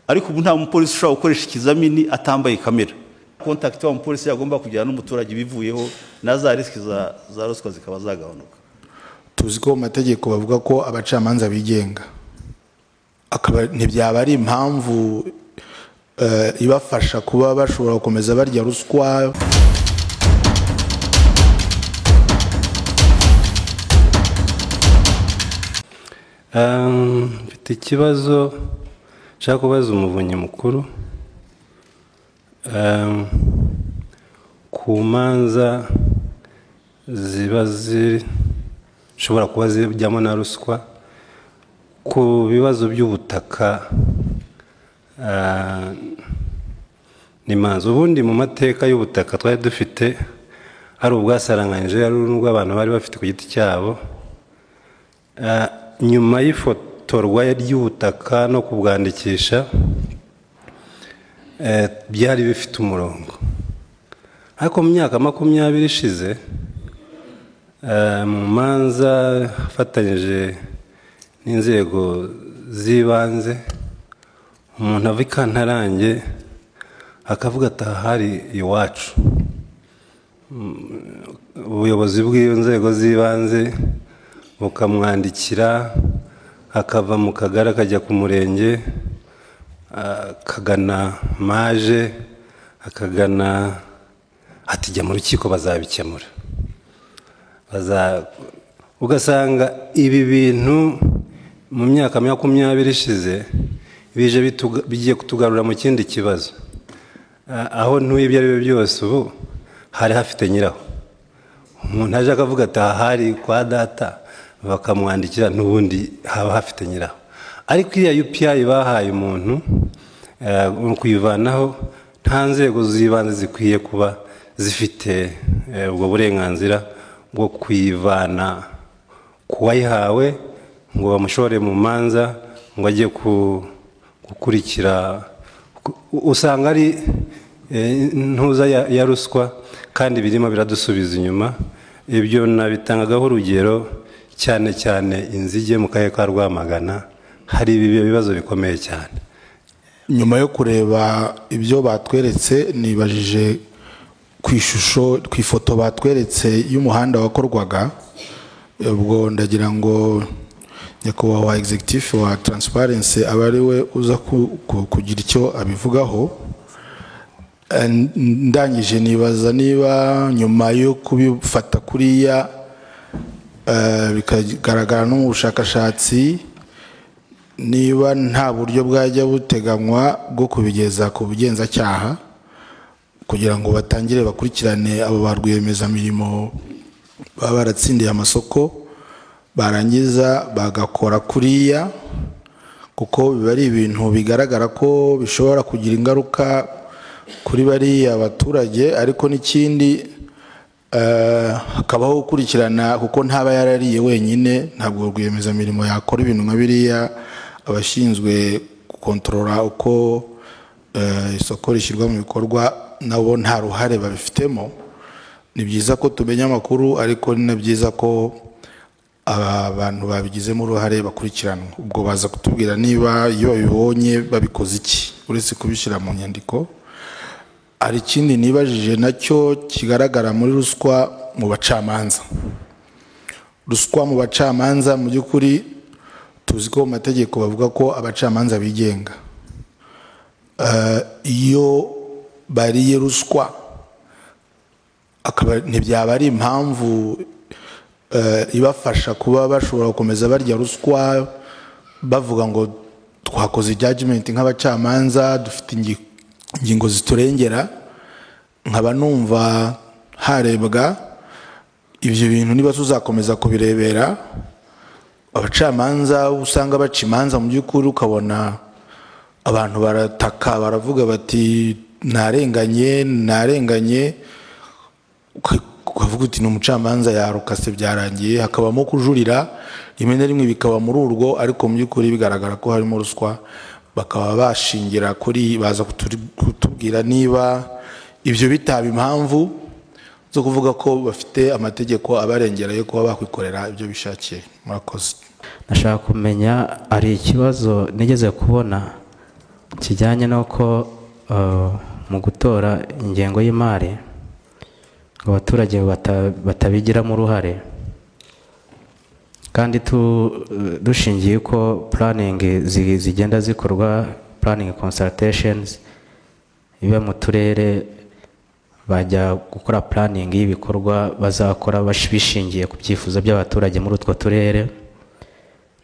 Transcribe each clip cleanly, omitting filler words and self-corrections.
Ariko ubu nta mupolisi ushobora gukoresha ikizamini atambaye kamera. Contact wa mupolisi yagomba kujyana n'umuturage bivuyeho, na za risques za ruswa zikaba zagabanuka. Tuzi ko mu mategeko bavuga ko abacamanza bigenga, akaba ntibyaba ari impamvu ibafasha kuba bashobora gukomeza barya ruswa. Mfite ikibazo nshaka kubaza umuvunyi mukuru ku manza ziba zishobora kuba zijyamo na ruswa ku bibazo by'ubutaka n'imanza. Ubundi mu mateka y'ubutaka twari dufite ari ubwasaranganyije, ari n'ubw'abantu bari bafite ku giti cyabo. Nyuma y'ifotorwa ry'ubutaka no kubwandikisha byari bifite umurongo, ariko mu myaka 20 ishize mu manza afatanyije n'inzego z'ibanze, umuntu ava i Kantarange akavuga ati ahari iwacu, ubuyobozi bw'iyo nzego z'ibanze bukamwandikira, akava mu kagari akajya ku murenge, akagana maje, akagana ati jya mu rukiko bazabikemura. Ugasanga ibi bintu mu myaka 20 ishize bije bigiye kutugarura mu kindi kibazo, aho ntuye ibyo ari byo byose ubu hari hafite nyiraho. Umuntu aje akavuga ati ahari kwa data, bakamwandikira n'ubundi haba hafite nyiraho. Ariko iriya UPI bahaye umuntu kuyivanaho, nta nzego z'ibanze zikwiye kuba zifite ubwo burenganzira bwo kuyivana ku wayihawe ngo bamushore mu manza ngo ajye gukurikira. Usanga ari ntuza ya ruswa, kandi birimo biradusubiza inyuma. Ibyo nabitangagaho urugero cyane cyane Inzige mu karere ka Rwamagana, hari ibi bibazo bikomeye cyane. Nyuma yo kureba ibyo batweretse, nibajije ku ishusho, ku ifoto batweretse y'umuhanda wakorwaga. Ubwo ndagira ngo nyakubahwa executive wa Transparency aba ari we uza kugira icyo abivugaho. Ndangije nibaza niba nyuma yo kubifata kuriya bikagaragara no mu bushakashatsi, niba nta buryo bwajya buteganywa bwo kubigeza ku bugenzacyaha kugira ngo batangire bakurikirane abo ba rwiyemezamirimo baba baratsindiye amasoko, barangiza bagakora kuriya, kuko biba ari ibintu bigaragara ko bishobora kugira ingaruka kuri bariya abaturage. Ariko n'ikindi hakabaho gukurikirana, kuko ntaba yarariye wenyine, ntabwo rwiyemezamirimo yakora ibintu nka biriya. Abashinzwe gukontorora uko isoko rishyirwa mu bikorwa nabo nta ruhare babifitemo. Ni byiza ko tumenya amakuru, ariko ni na byiza ko abantu babigizemo uruhare bakurikiranwa. Ubwo baza kutubwira niba iyo babibonye babikoze iki, uretse kubishyira mu nyandiko. Hari ikindi nibajije nacyo kigaragara muri ruswa mu bacamanza. Ruswa mu bacamanza, mu by'ukuri tuzi ko mu mategeko bavuga ko abacamanza bigenga. Iyo bariye ruswa, akaba ntibyaba ari impamvu ibafasha kuba bashobora gukomeza barya ruswa, bavuga ngo twakoze judgment nk'abacamanza, dufite ingingo ziturengera. Nkaba numva harebwa ibyo bintu niba tuzakomeza kubirebera. Abacamanza usanga baca imanza mu by'ukuri, ukabona abantu barataka baravuga bati narenganye, narenganye, ukavuga uti ni umucamanza yarukase byarangiye, hakabamo kujurira rimwe na rimwe bikaba muri urwo, ariko mu by'ukuri bigaragara ko harimo ruswa. Bakaba bashingira kuri, baza kutubwira niba ibyo bitaba impamvu zo kuvuga ko bafite amategeko abarengera yo kuba bakwikorera ibyo bishakiye. Murakoze. Nashaka kumenya, ari ikibazo nigeze kubona Kijyanye n'uko mu gutora ingengo y'imari abaturage batabigiramo uruhare, kandi dushingiye ko planning zigenda zikorwa, planning consultations iba mu turere, bajya gukora planning y'ibikorwa bazakora bishingiye ku byifuzo by'abaturage muri utwo turere,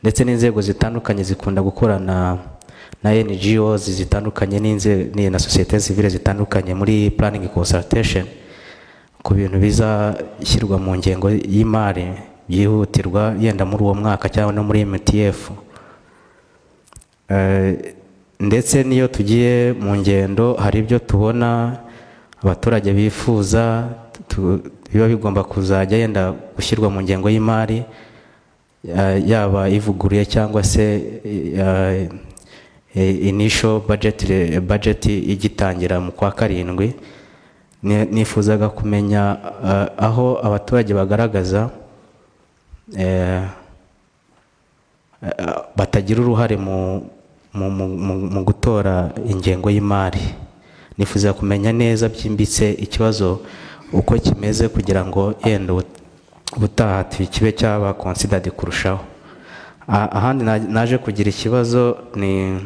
ndetse n'inzego zitandukanye zikunda gukorana na NGOs zitandukanye na société civile zitandukanye muri planning consultation ku bintu bizashyirwa mu ngengo y'imari byihutirwa, yenda muri uwo mwaka cyangwa no muri MTF. Ndetse n'iyo tugiye mu ngendo hari ibyo tubona abaturage bifuza biba bigomba kuzajya yenda gushyirwa mu ngengo y'imari, yaba ivuguruye cyangwa se initial budget igitangira mu kwa 7. Nifuzaga kumenya aho abaturage bagaragaza batagira uruhare mu gutora ingengo y'imari. Nifuza kumenya neza byimbitse ikibazo uko kimeze, kugira ngo yenda ubutaha kibe cyaba considered kurushaho. Ahandi naje kugira ikibazo ni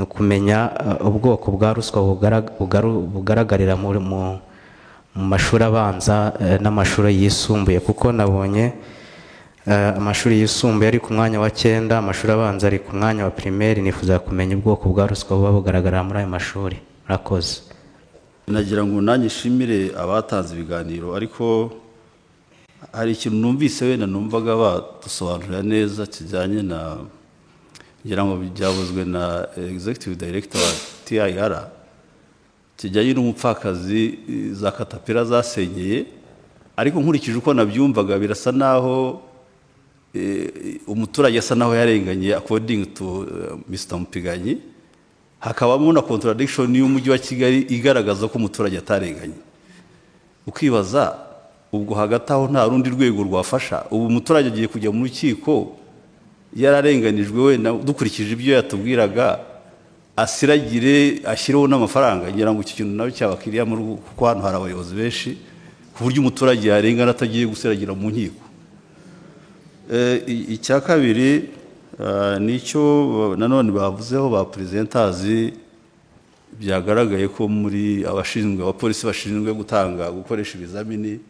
ukumenya ubwoko bwa ruswa bugaragarira mu mashuri abanza n'amashuri yisumbuye, kuko nabonye amashuri yisumbuye ari ku mwanya wa 9, amashuri abanza ari ku mwanya wa primaire. Nifuza kumenya ubwoko bwa ruswa buba bugaragara muri ayo mashuri. Murakoze. Nagira ngo nanjye nshimire abatanze ibiganiro, ariko hari ikintu numvise wenda numvaga badusobanurira neza kijyanye na, ngira ngo byavuzwe na Executive Director wa TIR, kijyanye n'umupfakazi za katapira zasenyeye. Ariko nkurikije uko nabyumvaga birasa naho umuturage asa naho yarenganye according to Mr. Mupiganyi, hakabamo na contradiction y'umujyi wa Kigali igaragaza ko umuturage atarenganye. Ukibaza ubwo hagati aho nta rundi rwego rwafasha. Ubu umuturage agiye kujya mu rukiko yararenganijwe, wenda dukurikije ibyo yatubwiraga asiragire ashyireho n'amafaranga. Ngira ngo iki kintu nawe cyabakiriya muri, kuko hano hari abayobozi benshi, ku buryo umuturage yarengana atagiye gusiragira mu nkiko. Icya kabiri nicyo nanone bavuzeho ba presenters, byagaragaye ko muri abashinzwe abapolisi bashinzwe gutanga gukoresha ibizamini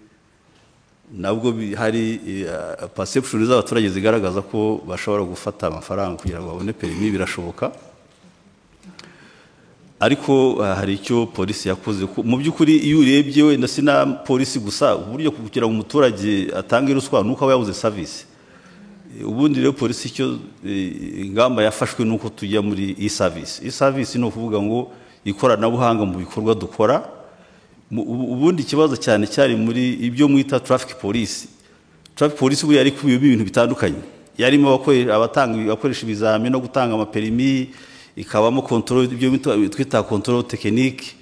nabwo hari perception z'abaturage zigaragaza ko bashobora gufata amafaranga kugira ngo babone permis. Birashoboka, ariko hari icyo polisi yakoze. Mu by'ukuri iyo urebye wenda si na polisi gusa, uburyo kugira ngo umuturage atange ruswa nuko aba yabuze service. Ubundi rero polisi icyo ingamba yafashwe nuko tujya muri e-service. E-service ni ukuvuga ngo ikoranabuhanga mu bikorwa dukora. Ubundi ikibazo cyane cyari muri ibyo mwita traffic police. Traffic police ubu yari kubiyemo ibintu bitandukanye, yarimo abatanga abakoresha ibizamini no gutanga amaperimi, ikabamo control, ibyo twita control technique,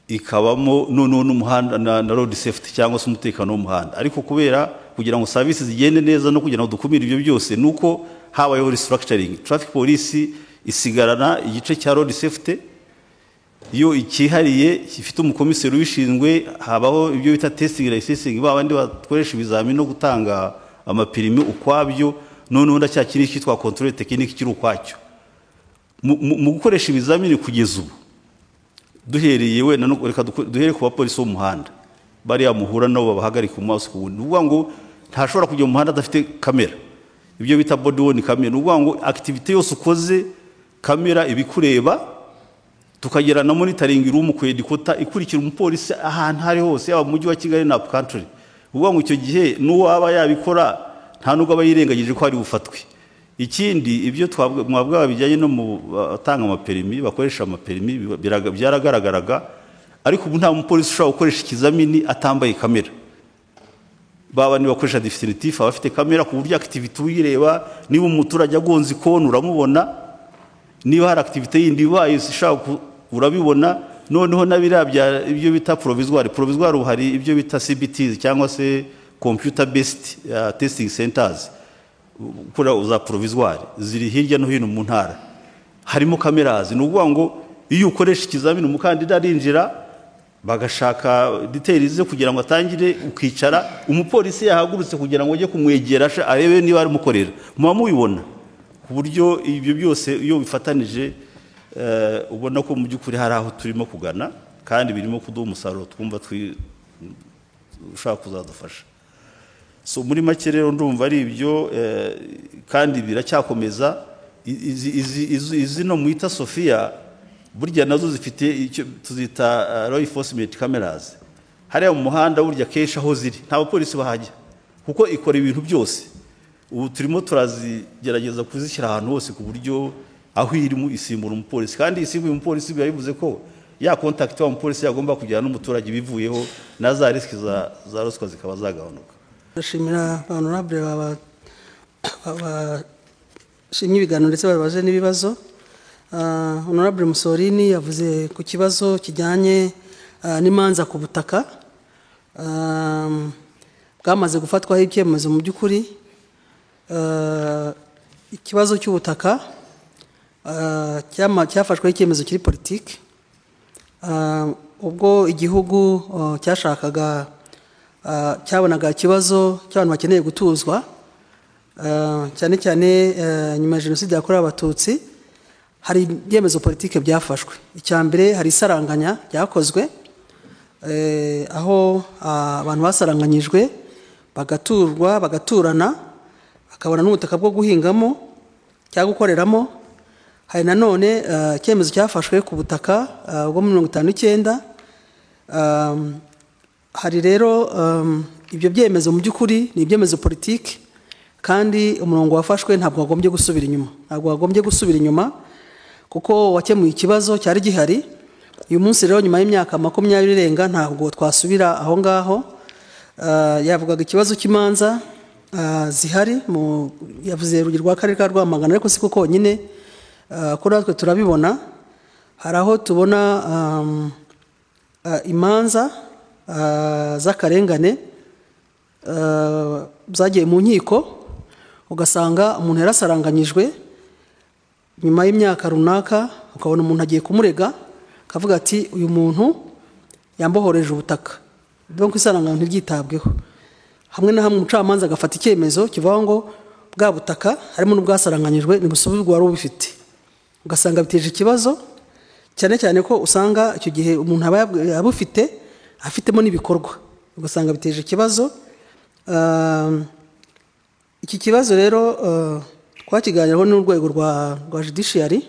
ikabamo noneho n'umuhanda na road safety cyangwa se umutekano w'umuhanda. Ariko kubera kugira ngo services zigende neza no kugira ngo dukumire ibyo byose, nuko habayeho restructuring. Traffic police isigarana igice cya road safety iyo ikihariye gifite umukomiseri ubishinzwe, habaho ibyo bita testing licensing, ba bandi bakoresha ibizamini no gutanga amapirimi ukwabyo, noneho ndacyakiri cyitwa control technique kiri ukwacyo. Mu gukoresha ibizamini kugeza ubu duhereye wenda no reka duhere ku bapolisi bo mu muhanda, bariya muhura nabo babahagarika umunsi ku wundi, uvuga ngo ntashobora kujya mu muhanda adafite kamera, ibyo bita body worn camera. Uvuga ngo activity yose ukoze kamera ibikureba, tukagera na monitoring room ku headquarter ikurikira umupolisi ahantu hari hose, yaba mu mujyi wa Kigali na country. Uvuga ngo icyo gihe n'uwaba yabikora nta nubwo aba yirengagije ko ari bufatwe. Ikindi ibyo mwabwa bijyanye no mu batanga amaperimi, bakoresha amaperimi, byaragaragaraga, ariko ubu nta mupolisi ushobora gukoresha ikizamini atambaye kamera. Baba ni bakoresha definitif abafite kamera, ku buryo activity uyireba, niba umuturage agonze ikona uramubona, niba hari activity yindi ibaye ishaka urabibona. Noneho nabira bya ibyo bita provisoire, provisoire hari ibyo bita CBTs cyangwa se computer based testing centers, gukora za provisoire ziri hirya no hino mu ntara. Harimo cameras, ni ukuvuga ngo iyo ukoresha ikizamini umukandida arinjira bagashaka details ze kugira ngo atangire, ukicara umupolisi yahagurutse kugira ngo ajye kumwegera arebe niba arimukorera, muba mubibona. Ku buryo ibyo byose iyo bifatanije ubona ko mu by'ukuri hari aho turimo kugana kandi birimo kuduha umusaruro twumva ushaka kuzadufasha. So muri make rero ndumva ari ibyo, kandi biracyakomeza. Izi no mwita Sofia burya nazo zifite icyo tuzita law enforcement cameras. Hariya mu muhanda burya kenshi aho ziri nta bapolisi bahajya kuko ikora ibintu byose. Ubu turimo turazigerageza kuzishyira ahantu hose ku buryo aho irimo isimbura umupolisi, kandi isimbuye umupolisi biba bivuze ko ya contact wa mupolisi yagomba kujyana n'umuturage bivuyeho, na za risk za ruswa zikaba zagabanuka. Ndashimira honorable bashimye ibiganiro ndetse babaje n'ibibazo. Honorable Musorini yavuze ku kibazo kijyanye n'imanza ku butaka bwamaze gufatwaho ibyemezo. Mu by'ukuri ikibazo cy'ubutaka cyafashweho icyemezo kiri politiki ubwo igihugu cyashakaga cyabonaga ikibazo cy'abantu bakeneye gutuzwa, cyane cyane nyuma ya jenoside yakorewe Abatutsi. Hari ibyemezo politiki byafashwe. Icya mbere, hari isaranganya ryakozwe, aho abantu basaranganyijwe bagaturwa, bagaturana, bakabona n'ubutaka bwo guhingamo cyangwa gukoreramo. Hari nanone icyemezo cyafashwe ku butaka bwo muri 59. Hari rero ibyo byemezo mu by'ukuri ni ibyemezo politiki, kandi umurongo wafashwe ntabwo wagombye gusubira inyuma, ntabwo wagombye gusubira inyuma kuko wakemuye ikibazo cyari gihari. Uyu munsi rero nyuma y'imyaka 20 irenga ntabwo twasubira aho ngaho. Yavugaga ikibazo cy'imanza zihari, yavuze urugero rw'akarere ka Rwamagana, ariko siko konyine, ko natwe turabibona. Hari aho tubona imanza z'akarengane zagiye mu nkiko, ugasanga umuntu yarasaranganyijwe nyuma y'imyaka runaka, ukabona umuntu agiye kumurega akavuga ati uyu muntu yambohoreje ubutaka, donc isaranganya ntiryitabweho. Hamwe na hamwe umucamanza agafata icyemezo kivuga ngo bwa butaka harimo n'ubwasaranganyijwe ntibusubizwe wari ubifite, ugasanga biteje ikibazo, cyane cyane ko usanga icyo gihe umuntu aba abufite afitemo n'ibikorwa, ugasanga biteje ikibazo. Iki kibazo rero twakiganiraho n'urwego rwa judiciary.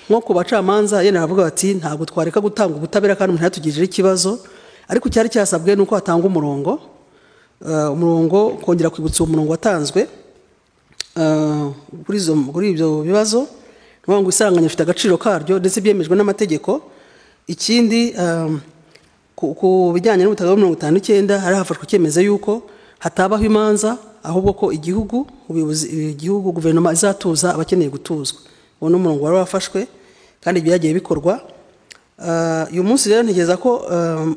Nko ku bacamanza yenda bavuga bati ntabwo twareka gutanga ubutabera kandi umuntu yatugijeho ikibazo, ariko cyari cyasabwe nuko hatangwa umurongo, umurongo kongera kwibutsa uwo murongo watanzwe kuri ibyo bibazo, ngo isaranganya rifite agaciro karyo ndetse byemejwe n'amategeko. Ikindi ku bijyanye n'ubutaka bwa 59 hari hafashwe icyemezo yuko hatabaho imanza, ahubwo ko igihugu, ubuyobozi, igihugu, guverinoma izatuza abakeneye gutuzwa. Uwo ni umurongo wari wafashwe kandi byagiye bikorwa. Uyu munsi rero ntekereza ko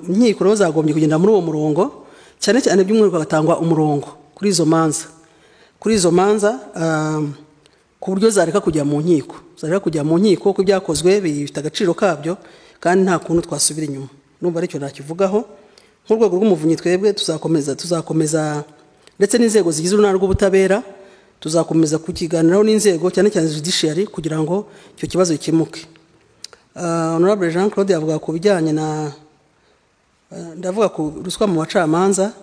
inkiko rero zagombye kugenda muri uwo murongo, cyane cyane by'umwihariko hagatangwa umurongo kuri izo manza, ku buryo zareka kujya mu nkiko, kuko ibyakozwe bifite agaciro kabyo kandi nta kuntu twasubira inyuma. Numva aricyo nakivugaho. Nk'urwego rw'umuvunyi twebwe tuzakomeza ndetse n'inzego zigize urunana rw'ubutabera tuzakomeza kukiganiraho n'inzego cyane cyane judiciary kugira ngo icyo kibazo gikemuke. Honorable Jean Claude yavuga ku bijyanye na ndavuga ku ruswa mu bacamanza,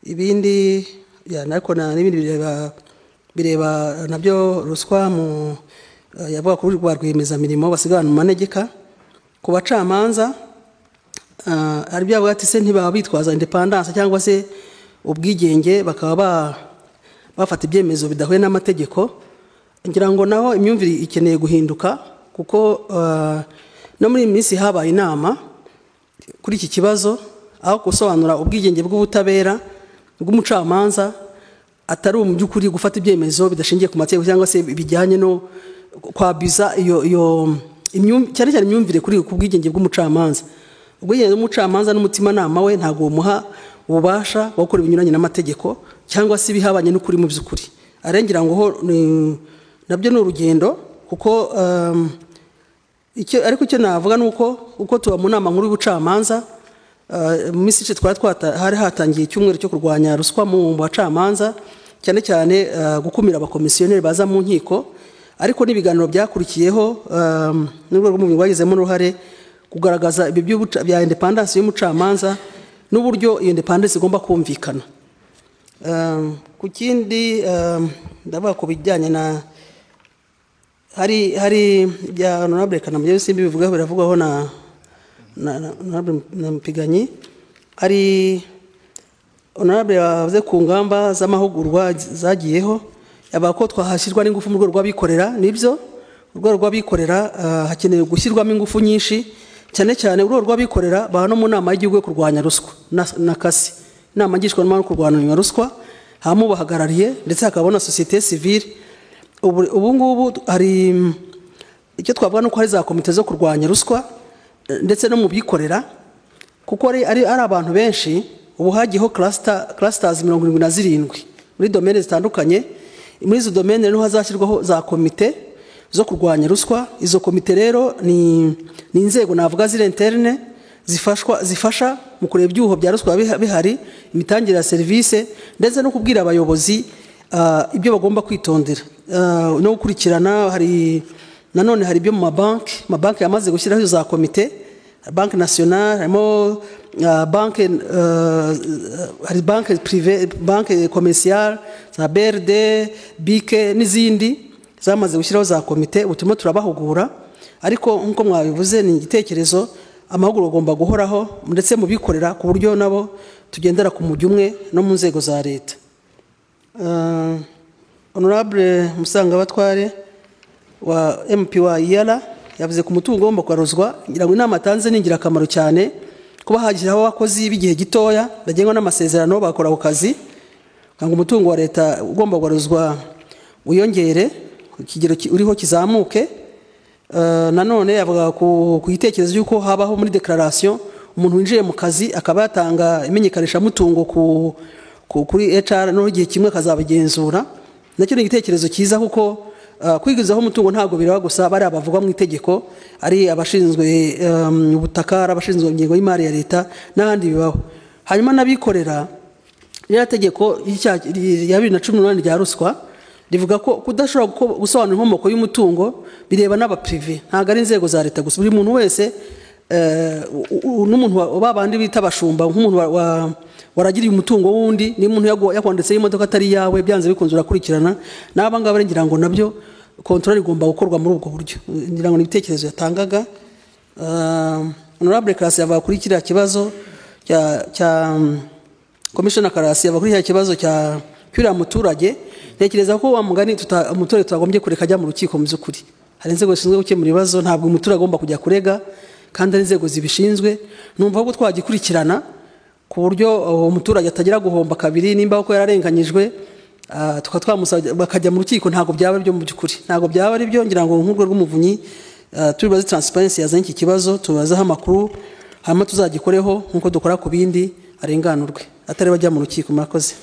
ibindi ya nariko na n'ibindi bireba nabyo ruswa mu yavuga ku rwa rwiyemezamirimo basigana mu manegeka. Ku bacamanza hari byavuga ati se ntibaba bitwaza independence cyangwa se ubwigenge bakaba bafata ibyemezo bidahuye n'amategeko. Ngira ngo naho imyumvire ikeneye guhinduka, kuko no muri iyi minsi habaye inama kuri iki kibazo, aho gusobanura ubwigenge bw'ubutabera bw'umucamanza atari mu by'ukuri gufata ibyemezo bidashingiye ku mategeko cyangwa se bijyanye no kwabiza iyo cyane cyane imyumvire kuri ku bwigenge bw'umucamanza. Ubwigenge bw'umucamanza n'umutimanama we ntabwo bumuha ububasha bwo gukora ibinyuranye n'amategeko cyangwa se ibihabanye n'ukuri mu by'ukuri. Arengera ngo ho nabyo ni urugendo, kuko icyo ariko icyo navuga nuko uko tuba mu nama nkuru y'ubucamanza, mu minsi ishize hari hatangiye icyumweru cyo kurwanya ruswa mu bacamanza, cyane cyane gukumira abakomisiyoneri baza mu nkiko, ariko n'ibiganiro byakurikiyeho n'urwego rw'umuvunyi rwagizemo uruhare kugaragaza ibi bya independence y'umucamanza n'uburyo iyo independence igomba kumvikana. Ku kindi ndavuga ku bijyanye na hari bya Honorable Kanamugire simbi bivugaho, biravugwaho na Honorable Mpiganyi. Hari Honorable yavuze ku ngamba z'amahugurwa zagiyeho, yavuga ko twahashyirwa n'ingufu mu rwego rw'abikorera. Nibyo, urwego rw'abikorera hakenewe gushyirwamo ingufu nyinshi, cyane cyane urwego rw'abikorera ba no mu nama y'igihugu yo kurwanya ruswa na kasi, inama ngishwanama yo kurwanya ruswa, habamo ubahagarariye ndetse hakabona société civile. Ubu ngubu hari icyo twavuga nuko hari za komite zo kurwanya ruswa ndetse no mu bikorera, kuko ari abantu benshi. Ubu hagiyeho clusters 77 muri domaine zitandukanye. Muri izo domaine rero hazashyirwaho za komite zo kurwanya ruswa. Izo komite rero ni inzego navuga ziri interne zifasha mu kureba ibyuho bya ruswa bihari, imitangire ya serivisi, ndetse no kubwira abayobozi ibyo bagomba kwitondera no gukurikirana. Hari nanone hari ibyo mu mabanki, amabanki yamaze gushyiraho za komite, Banque Nationale, harimo banque, hari banque privée, banque commerciale za BRD, BK n'izindi zamaze gushyiraho za komite. Ubu turimo turabahugura, ariko nkuko mwabivuze ni igitekerezo, amahugurwa agomba guhoraho ndetse mu bikorera, ku buryo nabo tugendera ku mujyi umwe no mu nzego za leta. Honorable Musangabatware wa MP wa Iyala yavuze ku mutungo ugomba kugaruzwa. Ngira ngo inama atanze ni ingirakamaro cyane, kuba hagishyiraho abakozi b'igihe gitoya bagengwa n'amasezerano bakora ako kazi, ngo umutungo wa leta ugomba kugaruzwa wiyongere, ikigero uriho kizamuke. Nanone yavuga ku gitekerezo cy'uko habaho muri declaration umuntu winjiye mu kazi akaba yatanga imenyekanishamutungo kuri HR, no igihe kimwe akazabigenzura. Nacyo ni igitekerezo cyiza, kuko kwigwizaho umutungo ntabwo bireba gusa bari abavugwa mu itegeko, ari abashinzwe ubutaka, ari abashinzwe ingengo y'imari ya leta n'ahandi bibaho. Hanyuma n'abikorera, ririya tegeko rya 2018 rya ruswa rivuga ko kudashobora gusobanura inkomoko y'umutungo bireba n'abaprive, ntabwo ari inzego za leta gusa. Buri muntu wese, n'umuntu babandi bita abashumba, nk'umuntu waragiriye umutungo wundi, ni umuntu yakwanditseho imodoka atari yawe, byanze bikunze urakurikirana. N'aba ngaba ngira ngo nabyo control igomba gukorwa muri ubwo buryo. Ngira ngo ni ibitekerezo yatangaga. Honorable Karasi yavuga kuri kiriya kibazo cya Commissioner Karasi yavuga kuri kiriya kibazo cya cyuriya muturage. Ntekereza ko wa mugani umuturage twagombye kureka ajya mu rukiko. Mu by'ukuri hari inzego zishinzwe gukemura ibibazo, ntabwo umuturage agomba kujya kurega, kandi ari inzego zibishinzwe. Numva ko twagikurikirana ku buryo umuturage atagira guhomba kabiri, nimba ko yararenganyijwe tukaba twamusaba bakajya mu rukiko. Ntabwo byaba ari byo mu by'ukuri, ntabwo byaba ari byo. Ngira ngo nk'urwego rw'umuvunyi tubibaze transparency yazanye iki kibazo, tubazeho amakuru, hanyuma tuzagikoreho nk'uko dukora ku bindi, arenganurwe atari bajya mu rukiko. Murakoze.